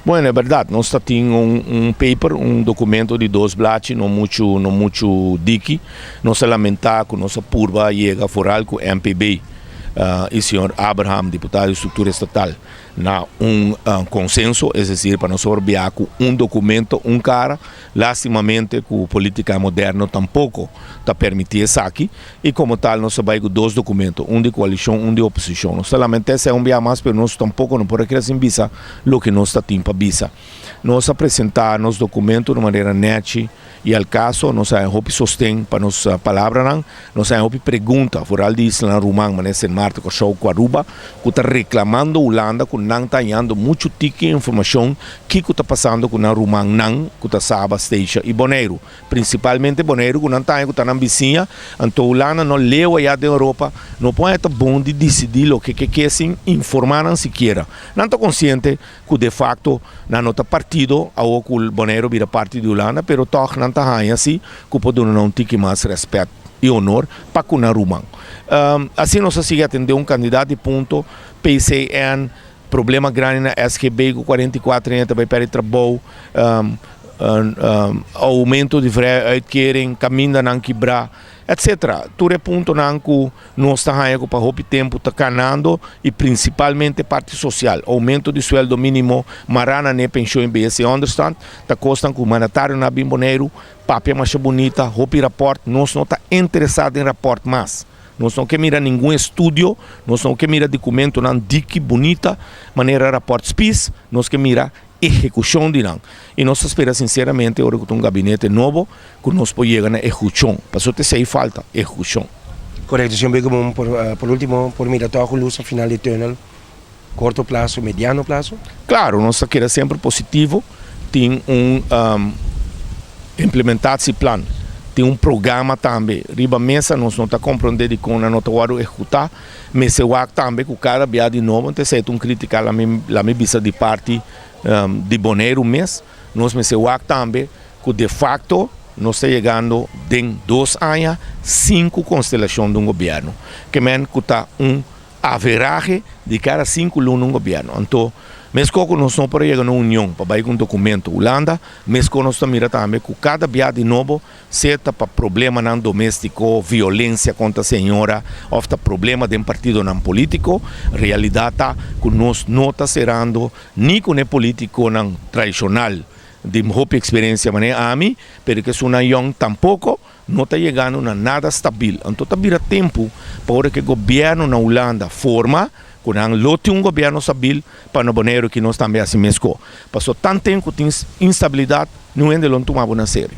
Bueno, e berdad, nos ta tin un paper, un documento di dos blachi, no mucho, no mucho diki. Nos a lamenta cu nos a purba yega vooral cu MPB y señor Abraham, diputado di structura estatal, na un consenso, es decir, pa nos por bia cu un documento, un cara. Lastimamente cu politica moderno tampoco ta permiti esaki y como tal nos a bay cu dos documento, un di coalicion, un di oposicion. Nos ta lamenta esey un bia mas, pero nos tampoco no por a keda sin bisa loke nos ta tin pa bisa. Nos a presenta nos documento di un manera nechi y al caso. Nos a haya hopi sosten pa nos palabranan, nos a haya hopi pregunta, vooral di islanan ruman manera Sint Maarten, Corsou cu Aruba, cu ta reclamando Hulanda cu nan ta hañando mucho tiki informacion kico ta pasando cu nan rumannan cu ta Saba, Statia y Boneiru. Principalmente Boneiru cu nan ta haña cu ta nan bisiña, anto Hulanda no leu allá den Europa, no por haña ta bon di dicidi loke ke ke sin informa nan sikiera. Nan ta consciente cu de facto nan no ta partido awo cu Boneiru bira parti di Hulanda, pero toch nan ta haña si cu por duna nan un tiki mas respet y honor pa cu nan ruman. Asina nos a sigui atende un cantidad di punto, PCN, problema grandi na SGB cu 44 hende ta bay perde trabou, aumento di vrije uitkering, camindanan kibra, etc. Tur e puntonan cu nos ta haña cu pa hopi tempo ta canando y principalmente parti social, aumento di sueldo minimo, mara na ne pensioen BSC onderstand, ta cosnan cu mandatarionan a bin Boneiru papia masha bunita, hopi rapport. Nos no ta interesa den rapport mas. Nos no ke mira ningun estudio, nos no ke mira documentonan diki bunita, manera rapport Spies, nos ke mira ehecucion di nan. Y nos ta spera sinceramente ora cu ta un gabinete nobo, cu nos por yega na ehecucion. Pasobra ta esey falta, ehecucion. Correcto, señor Beukeboom. Por ultimo, por mira toch luz al final di tunnel, corto plazo, mediano plazo? Claro, nos ta keda semper positivo. Tin un implementatieplan, tin un programa tambe riba mesa, nos no ta comprende di con nan no ta wordo ehecuta. Mester wak tambe cu cada bia di nobo, ta esey ta un critica lami bisa di parti di Boneiru mes, nos mester wak tambe cu de facto nos ta yegando den 2 aña cinco constelacion di un gobierno, ke men cu ta un averahe di cada 5 luna un gobierno. Anto, mesco cu nos no por yega na union pa bay cu un documento Hulanda, mesco nos ta mira tambe cu cada bia di nobo, sea ta pa problemanan domestico, violencia contra señora, of ta problema den partidonan politico, realidad ta cu nos no ta cerrando ni cu e politiconan tradicional di hopi experiencia manera ami, pero cu esunnan young tampoco no ta yegando na nada stabil. Anto ta bira tempo pa ora cu gobierno na Hulanda forma, cu nan lo tin un gobierno stabil pa na Boneiru cu nos tambe asina mesco. Paso tanto tempo tin instabilidad, no hende lo tuma na serio.